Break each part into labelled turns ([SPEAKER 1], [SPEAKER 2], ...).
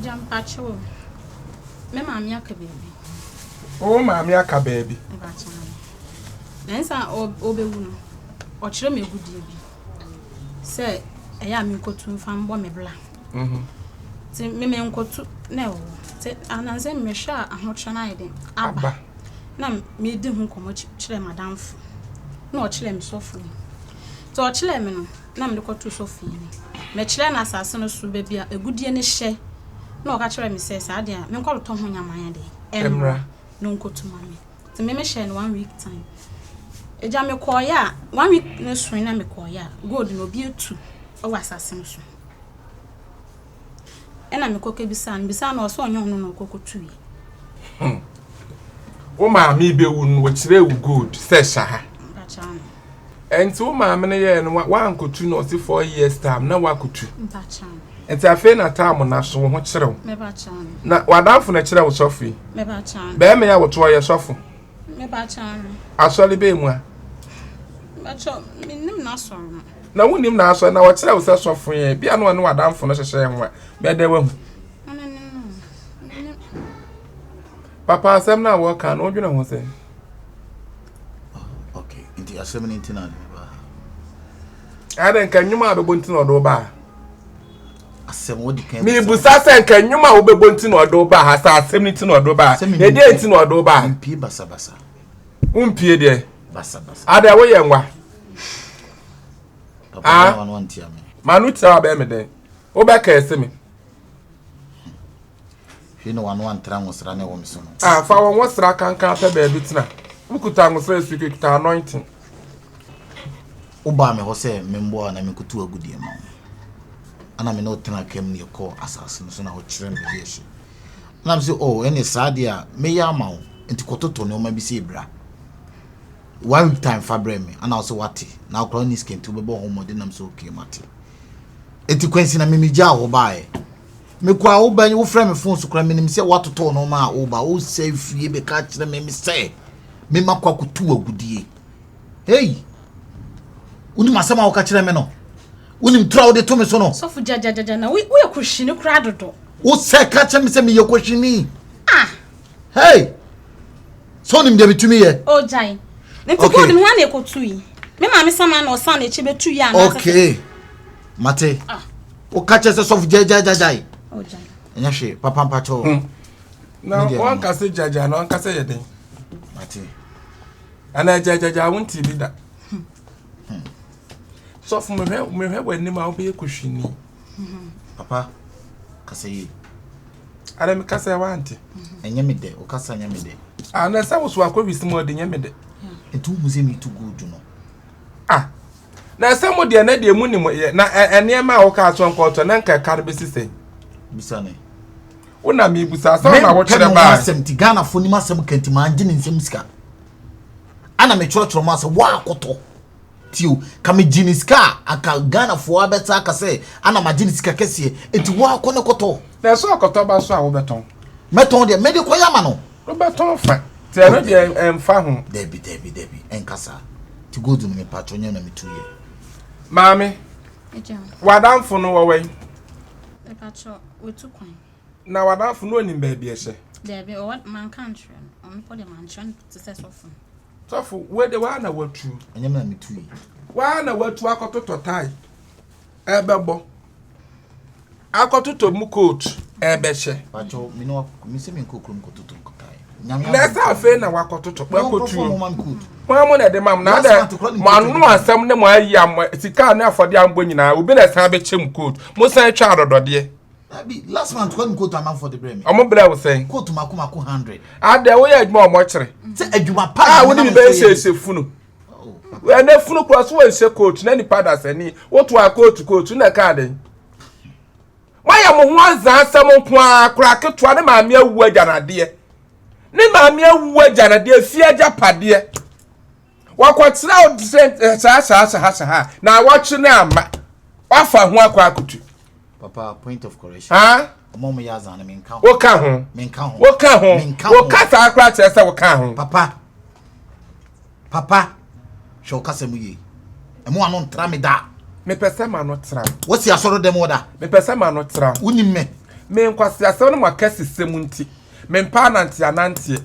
[SPEAKER 1] Agya mpakyɛw o, me maame aka baabi.
[SPEAKER 2] Wo maame aka baabi?
[SPEAKER 1] Mpakyɛw. Nansa ɔbɛwu no, ɔkyerɛ me agudeɛ bi sɛ ɛyɛ a menkɔtu mfa mbɔ me bra. Mhm. Nti me menkɔtu na ɛwɔ hɔ. Nti anansa mehwɛ a ahokyerɛ no ayɛ den aba. Na medi ho nkɔmmɔ kyerɛ m'adamfo. Na ɔkyerɛɛ me sɔfo yi. Nti ɔkyerɛɛ me no, na mede kɔtoo sɔfo yi anim. Mekyerɛɛ no asase no so baabi a agudeɛ no hyɛ, na ɔka kyerɛɛ me sɛ saa deɛ a menkɔtotɔ ho nneɛma nyɛ dɛn mmra na ɔnkɔtu ma me. Nti me mehyɛɛ no one week time. Agya mekɔeɛ a, one week no soe na mekɔeɛ a, gold no obi atu wɔ asase no so. Ɛna mekɔ kɛbisaa no, bisaa no ɔsɛ ɔnyɛ ɔno na ɔkɔ kɔtuiɛ.
[SPEAKER 2] Hmm. Wo maame bɛwu no wɔkyerɛɛ wo gold sɛ hyɛ ha. Ɛnti wo maame no yɛɛ no woankɔtu na ɔse 4 years time na woakɔtu. Nti afei na time no aso wo ho kyerɛw. Na w'adamfo na kyerɛ wo sɔfo yi. Bɛrima yi a wɔto ɔyɛ sɔfo. Asɔre bɛɛ mu a. Na wonim n'asɔre na wɔkyerɛ wo sɛ sɔfo yɛ bia na ɔne w'adamfo no hyehyɛ ho a bɛdɛ wahu. Papa asɛm no a wɔka no wodwene ho sɛ.
[SPEAKER 3] Oh, okay. Nti asɛm no nti na ɔde me baa ha.
[SPEAKER 2] Adɛn nka nnwom a bɛbɔ nti na ɔde wo baa ha?
[SPEAKER 3] Asɛm wodi kan.
[SPEAKER 2] Mebusa sɛ nka nnwom a wobɛbɔ nti na ɔde wo baa ha sɛ asɛm no nti na ɔde wo baa ha. Ɛdeɛ nti na ɔde wo baa ha?
[SPEAKER 3] Mpie basabasa.
[SPEAKER 2] Wompie deɛ?
[SPEAKER 3] Basabasa.
[SPEAKER 2] Adɛn woyɛ nwa?
[SPEAKER 3] Papa ah? wano antia me.
[SPEAKER 2] Mano tia wa bɛyɛ me dɛn? Wobɛka ɛse me.
[SPEAKER 3] Hwɛ na wano antra nwosra na ɛwɔ me so no.
[SPEAKER 2] Ah, fa wɔn nwosra kankan pɛ baabi tena. Wokuta nwosra esu kuta anointing.
[SPEAKER 3] Wobaa me hɔ sɛ memboa na menkotu agudeɛ ma wo. Ana me ne wo tena kam ne yɛkɔɔ asase no so na wokyerɛ me baabi ɛhyɛ. Ana me sɛ, oh, ɛne saa deɛ a mɛyɛ ama wo. Nti kɔtotɔ nneɛma bi sɛ bra. One week time fa brɛ me. Ana wo sɛ wate. Na wokora wonni sika nti wobɛbɔ ho mmɔden nam sɛ okay mate. Nti kwansi na me megyaa hɔ baeɛ. Mekɔ a woba wofrɛ me phone so koraa menim sɛ woatotɔ nneɛma a woba wosɛ fie bɛka kyerɛ me sɛ mema kɔ akɔtu agudie. Hey! Wonim asɛm a woka kyerɛ me no? Wonim toro a wode to me so no?
[SPEAKER 1] Sɔfo gyagyagyaga na woyɛ kɔhwini koraa dodo.
[SPEAKER 3] Wosɛ ka kyerɛ me sɛ meyɛ kɔhwini.
[SPEAKER 1] Ah!
[SPEAKER 3] Hey! Sɛ wonim deɛ metumi yɛ?
[SPEAKER 1] Oh, gyae. Nti okay. gold no hwan na ɛkɔtu yi? Me maame sama na ɔsan n'akyi bɛtu yi
[SPEAKER 3] anaasɛ Okay. Mate. Ah. Woka kyerɛ sɛ sɔfo gyagyagyae.
[SPEAKER 1] Oh, gyae.
[SPEAKER 3] Ɛnyɛ hwee, papa mpakyɛw.
[SPEAKER 2] Hmm. Na wɔnka sɛ gyagya na wɔnka sɛ yɛ den.
[SPEAKER 3] Mate.
[SPEAKER 2] Ana gyagyagya wo nti bi da. Hmm. Sɔfo mehwɛ mehwɛ w'anim a wobɛyɛ kɔhwini.
[SPEAKER 3] Papa, kasa yie.
[SPEAKER 2] Ada me kasa wante.
[SPEAKER 3] Ɛnyɛ me dɛ, wo kasa nyɛ me dɛ.
[SPEAKER 2] Ah, na sɛ wo so akɔ wisi mu ɔde nyɛ me dɛ.
[SPEAKER 3] Nti wohu sɛ metu gold no.
[SPEAKER 2] Ah, na sɛ mo deɛ na deɛ mu nim yɛ na nneɛma a wokaa so nkɔɔtɔ na nka ɛka no bɛsi sɛn.
[SPEAKER 3] Bisa ne.
[SPEAKER 2] Wo na mebusa sɛ wo na wokyerɛ baa.
[SPEAKER 3] Mempɛ me ho asɛm nti Ghanafoɔ nim asɛm ka nti mangye ne nsam sika. Ana metwerɛtwerɛ mo asɛ woakɔtɔ. Tio, ka megye ne sika a anka Ghanafoɔ abɛsa aka sɛ ana magye ne sika kɛseɛ nti woakɔ ne kɔtɔ.
[SPEAKER 2] Na ɛsɛ ɔkɔtɔ ba so a wobɛtɔn.
[SPEAKER 3] Mɛtɔn deɛ mede kɔyɛ ama no.
[SPEAKER 2] Wobɛtɔn fa. Nti ɛno deɛ ɛmfa ho.
[SPEAKER 3] Dabi dabi dabi ɛnka saa. Nti gold no mepatwɔ nyɛ na metu yɛ.
[SPEAKER 2] Maame, w'adamfo no wɔwɔ yi?
[SPEAKER 1] Mepatwɔ, watu kwan.
[SPEAKER 2] Na w'adamfo no onim baabi ɛhyɛ?
[SPEAKER 1] Dabi, ɔwɔ manka nkyerɛ no. Ɔno mpo deɛ mankyerɛ no te sɛ sɔfo.
[SPEAKER 2] Sɔfo, wo de waa na watu.
[SPEAKER 3] Ɛnyɛ me na metu yi.
[SPEAKER 2] Waa na watu akɔtotɔ tae ɛbɛbɔ. Akɔtotɔ mu coat ɛbɛhyɛ.
[SPEAKER 3] Pacho, me no me se me nkɔ kurom kɔtotɔ tae.
[SPEAKER 2] Na ɛsɛ afei na wakɔtotɔ wakɔtuo. Mo a mo na ɛde ma mo na adɛ mo ano asɛm ne mo ayi a sika ne afɔdeɛ a mo bɔ nyinaa obi na ɛsan bɛkyɛ mu coat. Mo san twa adɔdɔdeɛ.
[SPEAKER 3] Dabi, last month kɔ mi coat amanfoɔ de brɛ mi.
[SPEAKER 2] Ɔmo brɛ wo sɛn?
[SPEAKER 3] Coat mako mako 100.
[SPEAKER 2] Adɛ woyɛ adwuma ɔmo kyerɛ.
[SPEAKER 3] Sɛ adwuma pa.
[SPEAKER 2] A wode bi bɛyɛ hyehyɛ funu. Ɛnɛ funu kura so wɔnhyɛ coat na nipa da sani woto a coat coat na ɛka aden. Moayɛ mo ho azaa asɛm nko ara kora ketewa ne maame awu agya n'adeɛ. Ne maame awu agya n'adeɛ fie agyapadeɛ. Wakɔkyerɛ wo sɛ saa saa saa saa na awɔtwe no ama wafa ho akɔ akotu.
[SPEAKER 3] Papa, point of correction.
[SPEAKER 2] Huh?
[SPEAKER 3] Ọmọ mo yɛ azan no menka ho.
[SPEAKER 2] Woka ho.
[SPEAKER 3] Menka ho.
[SPEAKER 2] Woka ho.
[SPEAKER 3] Menka ho.
[SPEAKER 2] Woka saa koraa kyerɛ sɛ woka ho.
[SPEAKER 3] Papa. Papa. Hwɛ wo kasa mu yie. Ɛmo ano ntra me da.
[SPEAKER 2] Mepɛ sɛ ma no tra.
[SPEAKER 3] Wosi asɔre dɛm wɔ da.
[SPEAKER 2] Mepɛ sɛ ma no tra.
[SPEAKER 3] Wonim me.
[SPEAKER 2] Me nkwaseasɛm ne mo akɛsesɛm nti, mempɛ ananteananteɛ.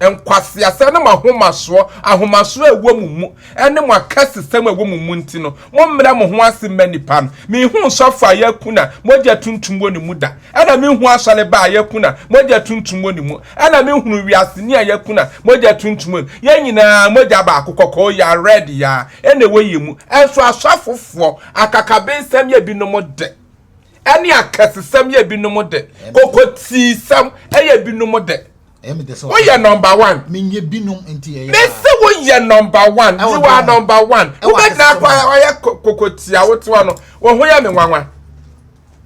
[SPEAKER 2] Nkwaseasɛm ne mo ahomasoɔ, ahomasoɔ a ɛwɔ mo mu, ne mo akɛsesɛm a ɛwɔ mo mu nti no, mommrɛ mo ho ase mma nnipa no. Menhuu sɔfo a yɛaku no a mogya tuntum wɔ ne mu da, ɛna menhu asɔre ba a yɛaku no a mogya tuntum wɔ ne mu, ɛna menhunu wiaseni a yɛaku no a mogya tuntum wɔ ne mu. Yɛn nyinaa mogya baako, kɔkɔɔ yi ara, red yi ara, ɛna ɛwɔ yɛn mu. Ɛnso asɔfofoɔ, akakabensɛm yɛ binom dɛ. Ɛne akɛsesɛm yɛ binom dɛ. Kokotiisɛm yɛ binom dɛ. Woyɛ number one.
[SPEAKER 3] Menyɛ binom nti ɛyɛ.
[SPEAKER 2] Mese woyɛ number one. You are number one. Wobɛgyina akɔ ɔyɛ kokotia wote hɔ no. Wo ho yɛ me nwanwa.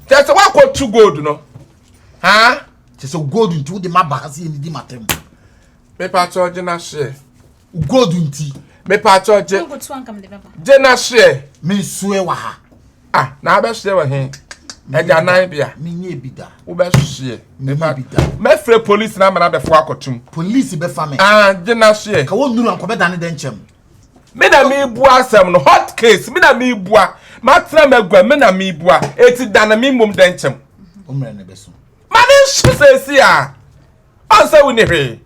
[SPEAKER 2] Kyerɛ sɛ woakɔtu gold no. Ha?
[SPEAKER 3] Kyerɛ sɛ gold nti wode maba ha sɛ yɛnidi matam.
[SPEAKER 2] Mepa kyɛ ɔgye na hyeɛ.
[SPEAKER 3] Gold nti.
[SPEAKER 2] Mepa kyɛ ɔgye. Gye na hyeɛ.
[SPEAKER 3] Mensoɛ wɔ ha.
[SPEAKER 2] Ah, na abɛhyeɛ wɔ he? Agyanan bea.
[SPEAKER 3] Menyɛ bi da.
[SPEAKER 2] Wobɛhyeɛ.
[SPEAKER 3] Menyɛ bi da.
[SPEAKER 2] Mɛfrɛ polisi na amana bɛfo akɔtum.
[SPEAKER 3] Polisi bɛfa me.
[SPEAKER 2] Ah, gye na hyeɛ.
[SPEAKER 3] Ka wɔn nuru ankɔbɛda ne dɛ nkyɛm.
[SPEAKER 2] Me na mebua asɛm no hot case me na mebua matena magua me na mebua eti da na me mmom dɛ nkyɛm.
[SPEAKER 3] Omrɛ ne bɛso.
[SPEAKER 2] Ma ne nso sɛsi a ɔnsɛ wo ni hwee.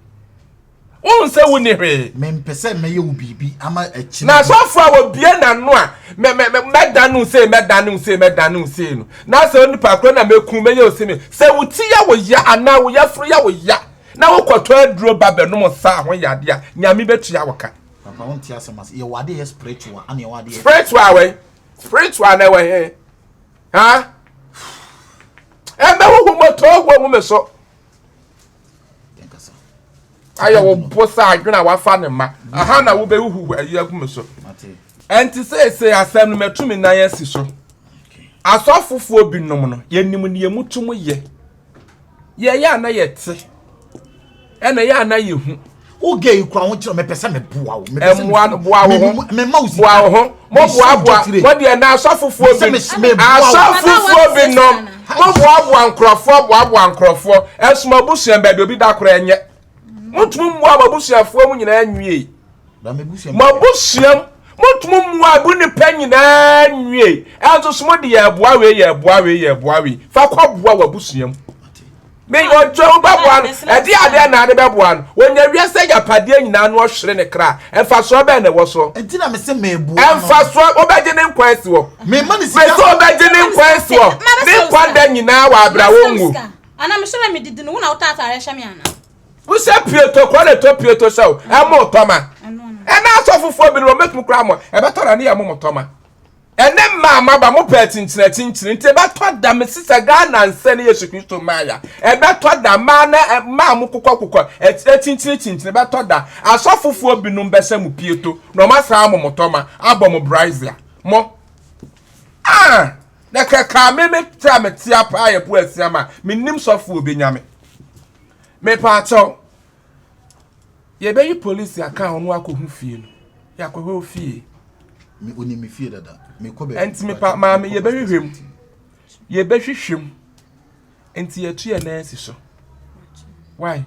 [SPEAKER 2] Wohu sɛ wonni hwee.
[SPEAKER 3] Mempɛ sɛ mɛyɛ wo biribi ama akyiri.
[SPEAKER 2] Na asɔfo a wɔbue n'ano a mɛdane wo sei, mɛdane wo sei, mɛdane wo sei no, na sɛ onipa korɔ na mɛku, mɛyɛ wo sei, sɛ wo ti yɛ wo ya anaa wo yafunu yɛ wo ya na wokɔtɔ aduro ba bɛnom saa ho yadeɛ a, Nyame bɛtua wo ka.
[SPEAKER 3] Papa wonte asɛm ase. Yɛwɔ adeɛ yɛ spiritual ana yɛwɔ adeɛ.
[SPEAKER 2] Spiritual wɛ? Spiritual na ɛwɔ he? Ha? Ɛmɛhuhu mɔtɔ wɔ mu me so. Ayɛ wo bo sɛ adwene a wafa ne mma. Aha na wobɛhuhu ayi agu me so. Ɛnti seesei asɛm no matu me nan asi so. Asɔfofoɔ binom no, yɛnim neɛ mutum yɛ. Yɛyɛ a na yɛte, ɛna ɛyɛ a na yɛhu.
[SPEAKER 3] Wo gay yi kura ho kyerɛ mepɛ sɛ meboa wo.
[SPEAKER 2] Mmoa no boa wo ho. Boa wo ho. Mo boaboa mo deɛ na asɔfofoɔ bi asɔfofoɔ bi nom mo boaboa nkorɔfoɔ boaboa nkorɔfoɔ ɛso mo abusua baabi obi da koraa nyɛ. Montumi mmoa mo abusuafoɔ mu nyinaa nwie. Mo abusua mu montumi mmoa abu nipa nyinaa nwie. Ɛnso so mo de yɛ boa wei yɛ boa wei yɛ boa wei fa kɔ boa wɔ abusua mu. Me ɔtwa wo bɛboa no, ɛde adeɛ na ade bɛboa no. Wɔnya wiase agyapadeɛ nyinaa na ɔhwere ne kra. Mfasoɔ bɛn na ɛwɔ soɔ?
[SPEAKER 3] Ɛnti na mese meboa no.
[SPEAKER 2] Mfasoɔ, wobɛgye ne nkwa asi hɔ.
[SPEAKER 3] Mema ne sika.
[SPEAKER 2] Mese wobɛgye ne nkwa asi hɔ. Ne nkwa da nyinaa wɔ abira wɔnwu.
[SPEAKER 1] Ana mesɛ na medidi no, wo na wotɔ ataareɛ hyɛ me ana?
[SPEAKER 2] Wohyɛ pieto kɔ na ɛtɔ pieto hyɛ wo, ɛmo tɔma. Ɛna asɔfofoɔ bi no wɔmɛtumi koraa mo, ɛbɛtɔ na ne yɛ mo mo tɔma. Ɛnɛ mmaa maba mo pɛ akyinkyini akyinkyini nti ɛbɛtɔ da me sisa Ghana nsɛ ne Yesu Kristo mmaaya ɛbɛtɔ da mmaa na mmaa mo kokɔ kokɔ akyinkyini kyinkyini ɛbɛtɔ da asɔfofoɔ binom bɛhyɛ mo pieto na wɔn asan mo mo tɔma abɔ mo brazier mo ah na kɛkɛ me me te a me te apaa yɛ po asia ma me nim sɔfoɔ obenya me me paakyɛw Yɛbɛyi polisi aka ɔno akɔhu fie no. Yɛakɔhwɛ wo fie.
[SPEAKER 3] Me onim me fie dada. Mekɔ baabi.
[SPEAKER 2] Ɛnti me pa maame yɛbɛhwehwɛ mu. Yɛbɛhwehwɛ mu. Nti yɛtu yɛn nan asi so. Why?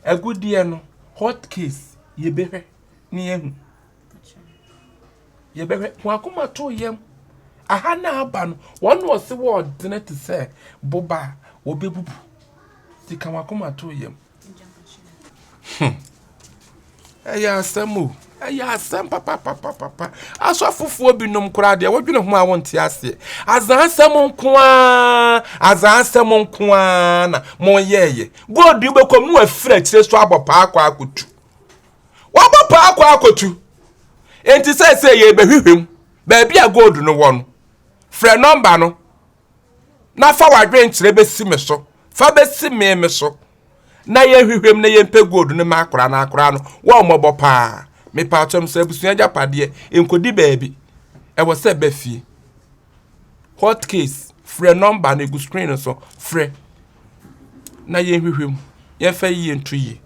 [SPEAKER 2] Agudeɛ no hot case yɛbɛhwɛ ne yɛhu. Yɛbɛhwɛ wɔn akoma to yam. Aha na aba no wɔn na ɔse wɔɔdene te sɛ boba a wɔbɛbubu. Nti ka wɔn akoma to yam. Hmm. Ɛyɛ asɛm o. Ɛyɛ asɛm papapapapa. Asɔfofoɔ binom koraa deɛ wɔdwene ho a wɔnte aseɛ. Azan asɛm nko ara, azan asɛm nko ara na moyɛɛyɛ. Gold yi wobɛkɔ mu na wafiri akyire so abɔ paa akɔ akɔtu. Wabɔ paa akɔ akɔtu. Enti sɛsɛ yɛbɛhwehwɛ mu baabi a gold no wɔ no. Frɛ nɔmba no na fa w'adwenkyerɛ bɛsi me so, fa bɛsi me me so, na yɛnhwehwɛ mu na yɛmpɛ gold no ma akora no akora no wɔn mmɔbɔ paa. Mepaakyɛm sɛ abusua agyapadeɛ nkɔdi baabi, ɛwɔ sɛ ɛba fie. Hot case, frɛ nɔmba no egu screen no so, frɛ na yɛnhwehwɛ mu, yɛmfa yie nto yie.